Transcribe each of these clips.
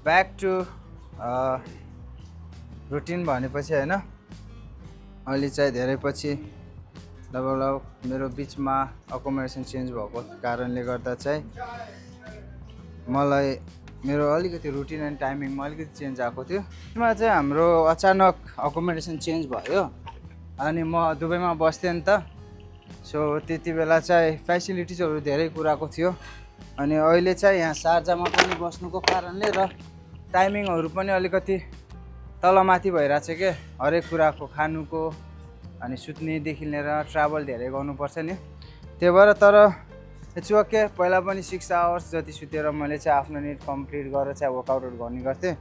Back to routine भनेपछि होइन अहिले चाहिँ धेरै पछि लगभग मेरो बिचमा अकोमोडेसन चेन्ज भएको कारणले गर्दा चाहिँ मलाई मेरो अलिकति रुटिन एन्ड टाइमिङमा अलिकति चेन्ज आएको थियो। त्यसमा चाहिँ हाम्रो अचानक अकोमोडेसन चेन्ज भयो अनि म दुबईमा बस्थेँ नि त। सो त्यति बेला चाहिँ फेसिलिटिजहरू धेरै कुराको थियो अनि अहिले चाहिँ यहाँ शारजामा पनि बस्नुको कारणले र टाइमिङहरू पनि अलिकति तलमाथि भइरहेछ के हरेक कुराको खानुको अनि सुत्नेदेखि लिएर ट्राभल धेरै गर्नुपर्छ नि त्यही भएर। तर इट्स ओके, पहिला पनि 6 आवर्स जति सुतेर मैले चाहिँ आफ्नो निड कम्प्लिट गरेर चाहिँ वर्कआउटहरू गर्ने गर्थेँ।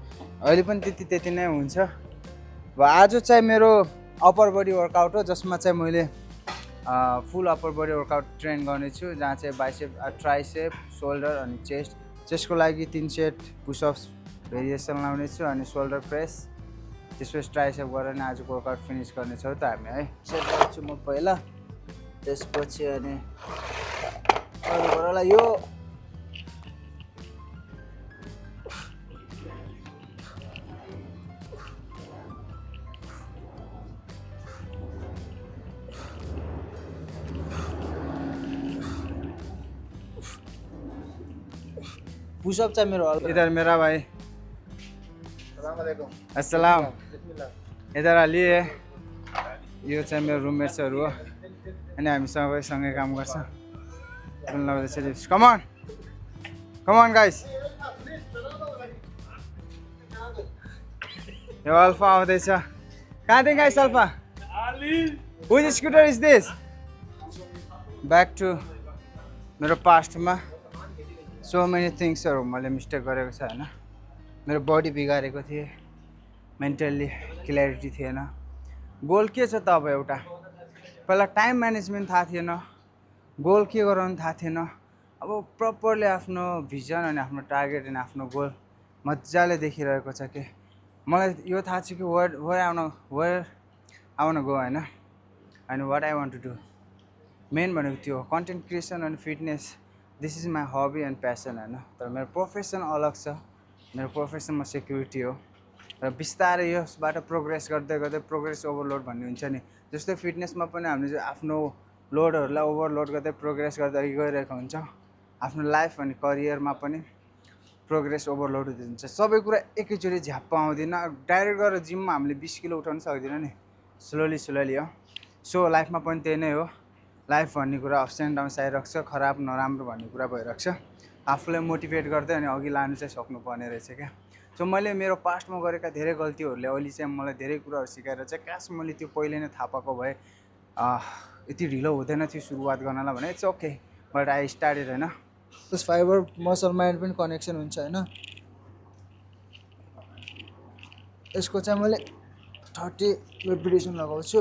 अहिले पनि त्यति नै हुन्छ। अब आज चाहिँ मेरो अप्पर बडी वर्कआउट हो जसमा चाहिँ मैले फुल अप्पर बडी वर्कआउट ट्रेन गर्नेछु जहाँ चाहिँ बाइसेप, ट्राइसेप, सोल्डर अनि चेस्टको लागि 3 सेट पुसअप्स भेरिएसन लाउनेछु अनि सोल्डर प्रेस त्यसपछि ट्राइसेप गरेर नै आजको वर्कआउट फिनिस गर्नेछौँ त हामी है। सेट गर्छु म पहिला, त्यसपछि अनि अरूबाट यो पुसअप चाहिँ मेरो इधर मेरा भाइ अस्सलाम इधर लिए यो चाहिँ मेरो रुममेट्सहरू हो अनि हामी सँगै काम गर्छ। कम अन गाइस, यो अल्फा आउँदैछ। कहाँदेखि guys alpha? Which scooter is this? Back to मेरो पास्टमा सो मेनी थिङ्सहरू मैले मिस्टेक गरेको छ होइन। मेरो बडी बिगारेको थिएँ, मेन्टल्ली क्ल्यारिटी थिएन। गोल के छ त अब एउटा, पहिला टाइम म्यानेजमेन्ट थाहा थिएन, गोल के गराउनु थाहा थिएन। अब प्रपरली आफ्नो भिजन अनि आफ्नो टार्गेट अनि आफ्नो गोल मजाले देखिरहेको छ कि मलाई यो थाहा छ कि वेयर आई वान्ट गो होइन अनि what I want to do. Main भनेको त्यो कन्टेन्ट क्रिएसन अनि fitness, this is my hobby and passion होइन। तर मेरो प्रोफेसन अलग छ, मेरो प्रोफेसनमा सेक्युरिटी हो र बिस्तारै यसबाट प्रोग्रेस गर्दै गर्दै प्रोग्रेस ओभरलोड भन्ने हुन्छ नि, जस्तै फिटनेसमा पनि हामीले आफ्नो लोडहरूलाई ओभरलोड गर्दै प्रोग्रेस गर्दै गइरहेको हुन्छ। आफ्नो लाइफ अनि करियरमा पनि प्रोग्रेस ओभरलोड हुन्छ। सबै कुरा एकैचोटि झ्याप्प आउँदैन, डाइरेक्ट गरेर जिममा हामीले 20 किलो उठाउन सक्दैन नि, स्लोली हो। सो लाइफमा पनि त्यही नै हो, लाइफ भन्ने कुरा अप्स एन्ड डाउन्स आइरहेको छ, खराब नराम्रो भन्ने कुरा भइरहेको छ। आफूलाई मोटिभेट गर्दै अनि अघि लानु चाहिँ सक्नुपर्ने रहेछ क्या। सो मैले मेरो पास्टमा गरेका धेरै गल्तीहरूले अहिले चाहिँ मलाई धेरै कुराहरू सिकाएर चाहिँ काश मैले त्यो पहिले नै थाहा पाएको भए यति ढिलो हुँदैन थियो सुरुवात गर्नलाई भने। It's okay but I started होइन। प्लस फाइबर मसल माइन्ड पनि कनेक्सन हुन्छ होइन। यसको चाहिँ मैले 30 रेपिटेसन लगाउँछु।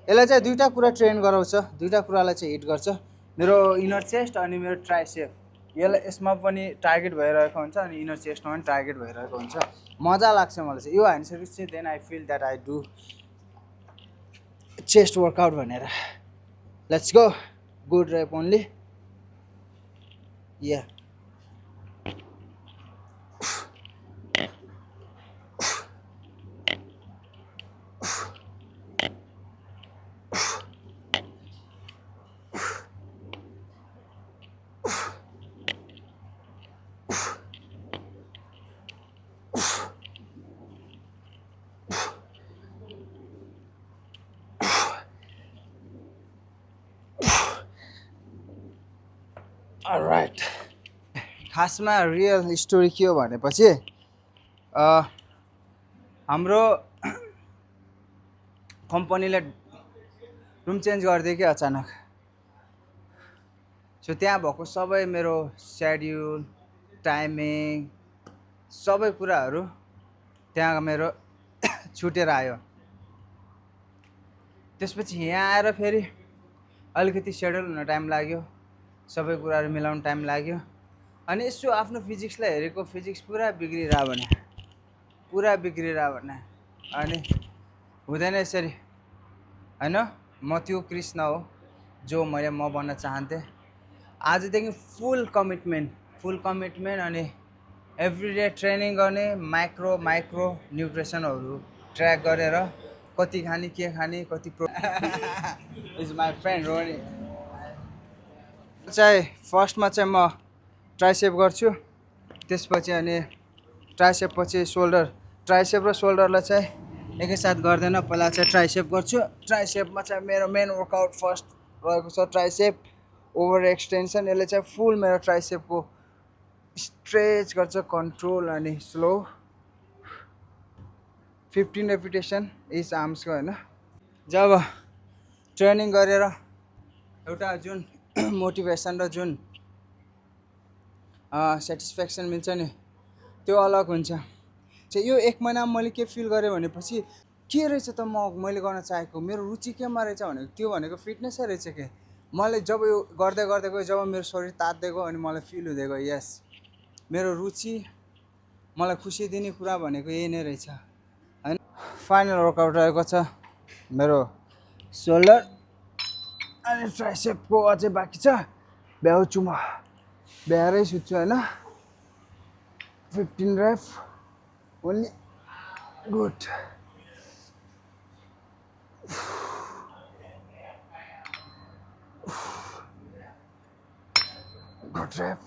यसलाई चाहिँ दुईवटा कुरा ट्रेन गराउँछ, दुईवटा कुरालाई चाहिँ हिट गर्छ, मेरो इनर चेस्ट अनि मेरो ट्राइसेप। यसमा पनि टार्गेट भइरहेको हुन्छ अनि इनर चेस्टमा पनि टार्गेट भइरहेको हुन्छ। मजा लाग्छ मलाई चाहिँ यो हानिसकेपछि चाहिँ then I feel that I do chest workout भनेर। Let's go, good rep only yeah. Alright, खासमा रियल स्टोरी के हो भनेपछि हाम्रो कम्पनीले रुम चेन्ज गरिदियो कि अचानक। सो त्यहाँ भएको सबै मेरो सेड्युल, टाइमिङ, सबै कुराहरू त्यहाँ मेरो छुटेर आयो। त्यसपछि यहाँ आएर फेरि अलिकति सेड्युल हुन टाइम लाग्यो, सबै कुराहरू मिलाउन टाइम लाग्यो अनि यसो आफ्नो फिजिक्सलाई हेरेको, फिजिक्स पुरा बिग्रिरह्यो भने अनि हुँदैन यसरी होइन। म त्यो कृष्ण हो, जो मैले म बन्न चाहन्थेँ। आजदेखि फुल कमिटमेन्ट अनि एभ्रिडे ट्रेनिङ गर्ने, माइक्रो न्युट्रिसनहरू ट्र्याक गरेर कति खाने, के खाने, कति इज माई फ्रेन्ड रोनी। चाहिँ फर्स्टमा चाहिँ म ट्राइसेप गर्छु, त्यसपछि अनि ट्राइसेप पछि सोल्डर। ट्राइसेप र सोल्डरलाई चाहिँ एकैसाथ गर्दैन, पहिला चाहिँ ट्राइसेप गर्छु। ट्राइसेपमा चाहिँ मेरो मेन वर्कआउट फर्स्ट रहेको छ ट्राइसेप ओभर एक्सटेन्सन। यसले चाहिँ फुल मेरो ट्राइसेपको स्ट्रेच गर्छ, कन्ट्रोल अनि स्लो। 15 रेपिटेसन इच आर्म्सको होइन। जब ट्रेनिङ गरेर एउटा जुन मोटिभेसन र जुन सेटिस्फ्याक्सन मिल्छ नि, त्यो अलग हुन्छ। चाहिँ यो 1 महिनामा मैले के फिल गरेँ भनेपछि के रहेछ त मैले गर्न चाहेको, मेरो रुचि केमा रहेछ भनेको, त्यो भनेको फिटनेसै रहेछ के। मैले जब यो गर्दै गयो, जब मेरो शरीर तात्दै गयो अनि मलाई फिल हुँदै गयो यस मेरो रुचि, मलाई खुसी दिने कुरा भनेको यही नै रहेछ होइन। फाइनल वर्कआउट रहेको छ मेरो सोल्डर अनि ट्राइसेपको अझै बाँकी छ। भ्याउँछु म, भ्याएरै सुत्छु होइन। 15 rape only. Good. Good rape.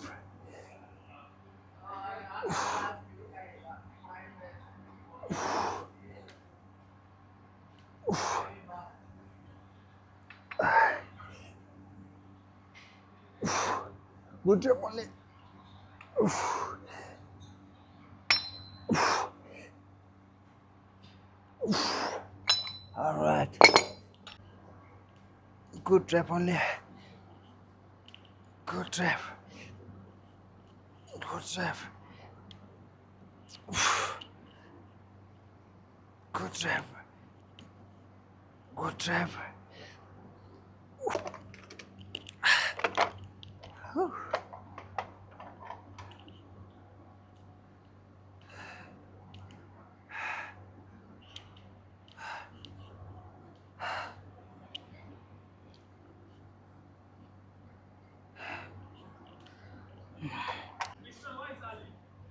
Good job only. All right. Good rep only. Good rep. Good rep. Good rep. Good rep.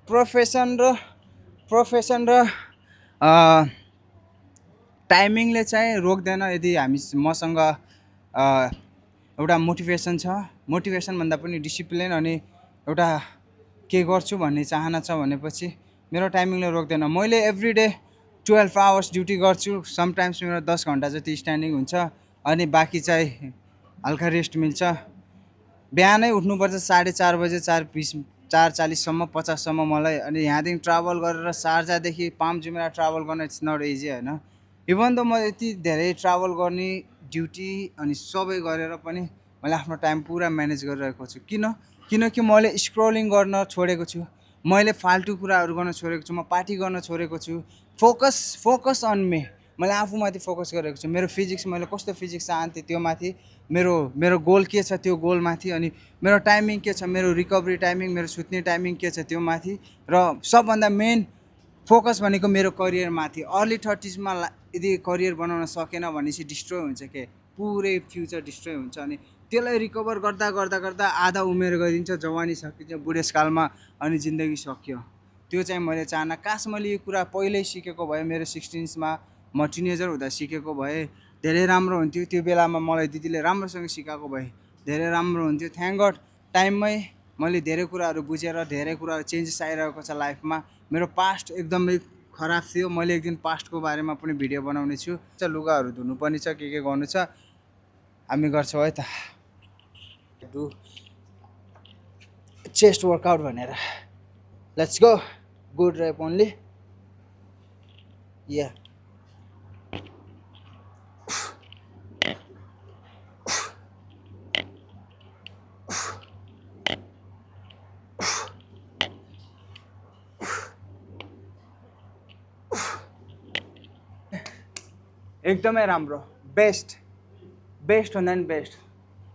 Profession र टाइमिङले चाहिँ रोक्दैन। यदि मसँग एउटा मोटिभेसन छ, मोटिभेसन भन्दा पनि डिसिप्लिन अनि एउटा के गर्छु भन्ने चाहना छ भनेपछि मेरो टाइमिङले रोक्दैन। मैले एभ्रिडे 12 आवर्स ड्युटी गर्छु। समटाइम्स मेरो 10 घन्टा जति स्ट्यान्डिङ हुन्छ अनि बाँकी चाहिँ हल्का रेस्ट मिल्छ। बिहानै उठ्नुपर्छ 4:30 बजे, 4:40सम्म 50सम्म मलाई। अनि यहाँदेखि ट्राभल गरेर शारजादेखि पाम जुमेरा ट्राभल गर्न इट्स नट इजी होइन। इभन त म यति धेरै ट्राभल गर्ने ड्युटी अनि सबै गरेर पनि मैले आफ्नो टाइम पुरा म्यानेज गरिरहेको छु। किनकि मैले स्क्रोलिङ गर्न छोडेको छु, मैले फाल्तु कुराहरू गर्न छोडेको छु, म पार्टी गर्न छोडेको छु। Focus on me. मैले आफूमाथि फोकस गरेको छु। मेरो फिजिक्स, मैले कस्तो फिजिक्स चाहन्थेँ त्यो माथि, मेरो गोल के छ त्यो गोलमाथि, अनि मेरो टाइमिङ के छ, मेरो रिकभरी टाइमिङ, मेरो सुत्ने टाइमिङ के छ त्यो माथि, र सबभन्दा मेन फोकस भनेको मेरो करियरमाथि। अर्ली 30sमा यदि करियर बनाउन सकेन भनेपछि डिस्ट्रोय हुन्छ के, पुरै फ्युचर डिस्ट्रोय हुन्छ। अनि त्यसलाई रिकभर गर्दा आधा उमेर गइदिन्छ, जवानी सकिन्छ, बुढेसकालमा अनि जिन्दगी सकियो। त्यो चाहिँ मैले चाहना। काश मैले यो कुरा पहिल्यै सिकेको भए, मेरो 16sमा म टिनेजर हुँदा सिकेको भए धेरै राम्रो हुन्थ्यो। त्यो बेलामा मलाई दिदीले राम्रोसँग सिकाएको भए धेरै राम्रो हुन्थ्यो। थ्याङ्क गड टाइममै मैले धेरै कुराहरू बुझेर धेरै कुराहरू चेन्जेस आइरहेको छ लाइफमा। मेरो पास्ट एकदमै खराब थियो। मैले एक दिन पास्टको बारेमा पनि भिडियो बनाउने छु। लुगाहरू धुनु पनि छ, के गर्नु छ, हामी गर्छौँ है त। डु चेस्ट वर्कआउट भनेर। Let's go. Good rep only. Yeah एकदमै राम्रो। बेस्ट भन्दा नि बेस्ट।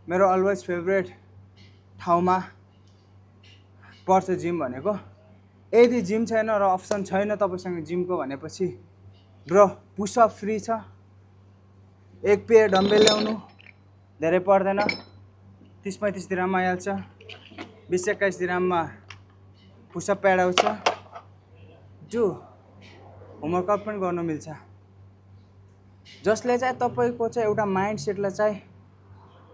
मेरो अलवेज फेभरेट ठाउँमा पर्छ जिम भनेको। यदि जिम छैन र अप्सन छैन तपाईँसँग जिमको भनेपछि ब्रो पुसअप फ्री छ। 1 पेयर डम्बेल ल्याउनु, धेरै पर्दैन, 30-35 दिराममा आइहाल्छ। 20-21 दिराममा पुसअप प्याड आउँछ। जो होमवर्कआउट पनि गर्नु मिल्छ, जसले चाहिँ तपाईँको चाहिँ एउटा माइन्ड सेटलाई चाहिँ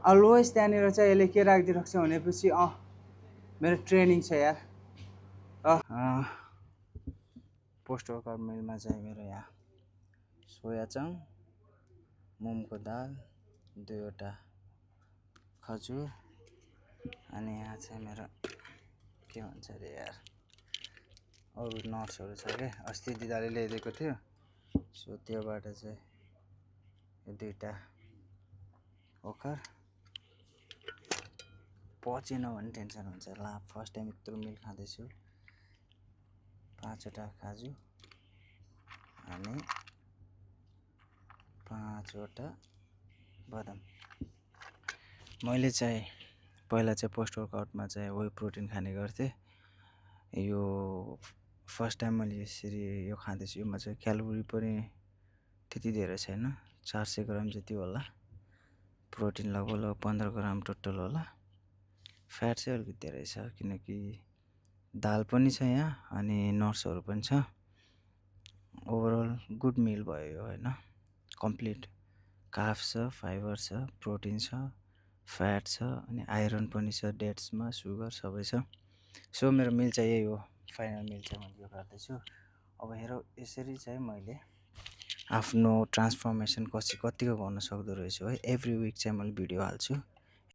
अलवेज त्यहाँनिर चाहिँ यसले के राखिदिइरहेको छ भनेपछि मेरो ट्रेनिङ छ यार। पोस्ट वर्कआउट मिलमा चाहिँ मेरो यहाँ सोया चङ्क, मुङको दाल, 2वटा खजुर, अनि यहाँ चाहिँ मेरो के भन्छ अरे यार अरू नट्सहरू छ क्या, अस्ति दिदाले ल्याइदिएको थियो। सो त्योबाट चाहिँ यो 2टा ओखर। पचेन भने टेन्सन हुन्छ। ला फर्स्ट टाइम यत्रो मिल खाँदैछु। 5वटा काजु अनि 5वटा बदाम। मैले चाहिँ पहिला चाहिँ पोस्ट वर्कआउटमा चाहिँ वे प्रोटिन खाने गर्थेँ। यो फर्स्ट टाइम मैले यसरी यो खाँदैछु। योमा चाहिँ क्यालोरी पनि त्यति धेरै छैन, 400 ग्राम जति होला। प्रोटिन लगभग 15 ग्राम टोटल होला। फ्याट चाहिँ अलिकति धेरै छ किनकि दाल पनि छ यहाँ अनि नट्सहरू पनि छ। ओभरअल गुड मिल भयो यो हैन। कम्प्लिट कार्ब्स छ, फाइबर छ, प्रोटिन छ, फ्याट छ अनि आइरन पनि छ, डेट्समा सुगर सबै छ। सो मेरो मिल चाहिँ यही हो, फाइनल मिल चाहिँ मैले यो गर्दैछु। अब हेरौँ यसरी चाहिँ मैले आफ्नो ट्रान्सफर्मेसन कतिको गर्न सक्दो रहेछु है। एभ्री विक चाहिँ मैले भिडियो हाल्छु।